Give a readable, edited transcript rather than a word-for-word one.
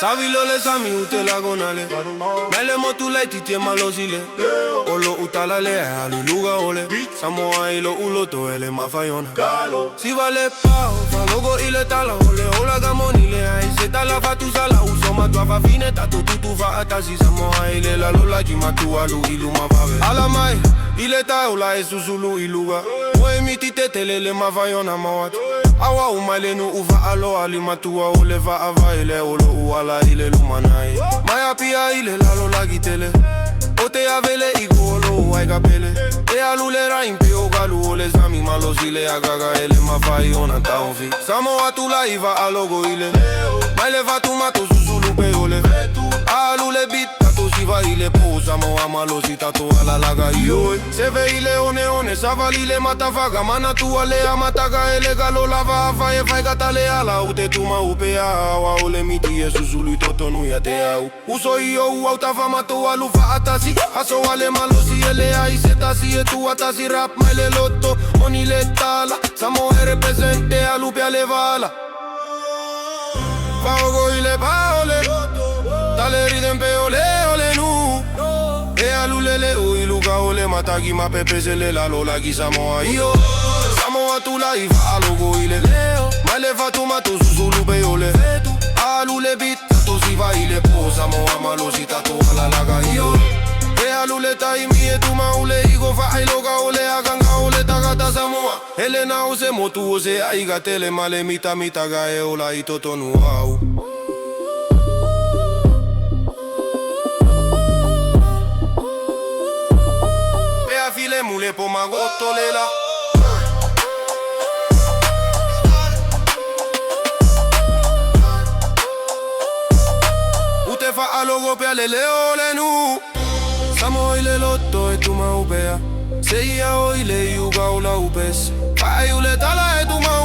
Savilo le sami u te lagona le. Mele motu laitiiti e malosi le. O lo'u tala lea e alu i luga o le Samoa i lo'u loto e le mafai ona Siva le pao, faalogo i le tala o le olaga moni leai se tala fatusala uso matua fafine tatou tutu faatasi Samoa i le lalolagi matou alu i luma vave Ala mai i le taula e susulu i luga Moe miti tetele le mafai ona mao atu Auau mai le nuu faaloa limatua o le faavae lea o lo'u ala i le lumanai Mai Apia i le lalolagi tele O te ave le igo o lou aiga pele E alu le rain pe o galu o le sami malosi le agaga e le mafai ona taofi Samoa tulai faalogo i le Mai le fatu susulu pe o le Alu le beat tatou siva i le po Samoa malosi tatou alalaga ioe Seve i le one one savali le matafaga Manatua le amataga e le galo lava afa e fai gata le ala U te tuma upe a awa o le miti e susulu i totonu ia te au Uso i ou au tafa matou alu faatasi Aso ale malosi e leai se tasi e tuatasi rap mai le loto Oni le tala Samoa e represente alu pea le vala Faogo i le paole Tale rhythm pe ole ole nu E alu lele o i luga o le matagi ma pepese le lalolagi Samoa io Samoa tulai faalogo i le Mai le fatu matou susulu pe o le Alu le beat tatou siva i le po Samoa malosi tatou alalaga io E alu le taimi e tuma ule igo faailoga o le agaga o le tagata Samoa Ele na o se motu o se aiga tele ma le mitamitaga e ola i totonu au Pea file mule po magoto lela U te faalogo pea le leo le nu Samoa i le loto e tuma upea Se ia o i le iuga o la upese Fai ule tala e tuma.